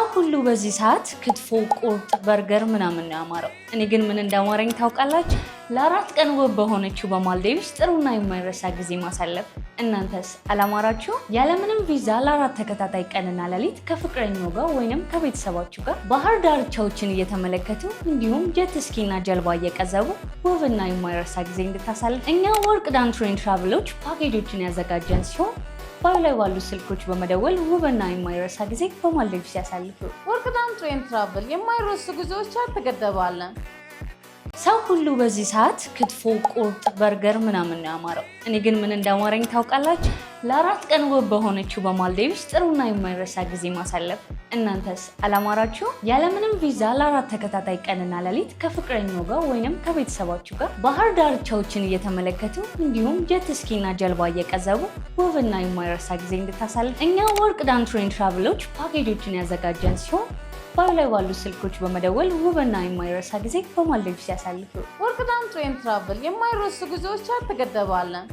ሰው ሁሉ በዚህ ሰዓት ክትፎ፣ ቁርጥ፣ በርገር ምናምን ነው ያማረው። እኔ ግን ምን እንዳማረኝ ታውቃላችሁ? ለ4 ቀን ውብ በሆነችው በማልዲቭስ ጥሩና የማይረሳ ጊዜ ማሳለፍ። እናንተስ አላማራችሁ? ያለምንም ቪዛ ለ4 ተከታታይ ቀንና ሌሊት ከፍቅረኛው ጋር ወይንም ከቤተሰባችሁ ጋር ባህር ዳርቻዎችን እየተመለከቱ እንዲሁም jet ski ና ጀልባ እየቀዘፉ ውብና የማይረሳ ጊዜ እንድታሳልፍ እኛ ወርቅ ዳን tour and travel ኦች ፓኬጆችን ያዘጋጀን ሲሆን bio ላይ ባሉ ስልኮች በመደወል ውብና የማይረሳ ጊዜ በማልዲቭስ ያሳልፉ። ወርቅዳን tour and travel የማይረሱ ጉዞዎች አልተገደባለን። ሰው ሁሉ በዚህ ሰዓት ክትፎ፣ ቁርጥ፣ በርገር ምናምን ነው ያማረው። እኔ ግን ምን እንዳማረኝ ታውቃላችሁ? ለ4 ቀን ውብ በሆነችው በማልዲቭስ ጥሩና የማይረሳ ጊዜ ማሳለፍ። እናንተስ አላማራችሁ? ያለምንም ቪዛ ለ4 ተከታታይ ቀንና ሌሊት ከፍቅረኛው ጋር ወይንም ከቤተሰባችሁ ጋር ባህር ዳርቻዎችን እየተመለከቱ እንዲሁም jet ski ና ጀልባ እየቀዘፉ ውብና የማይረሳ ጊዜ እንድታሳልፍ እኛ ወርቅ ዳን tour and travel ኦች ፓኬጆችን ያዘጋጀን ሲሆን bio ላይ ባሉ ስልኮች በመደወል ውብና የማይረሳ ጊዜ በማልዲቭስ ያሳልፉ። ወርቅዳን tour and travel የማይረሱ ጉዞዎች አልተገደባለን።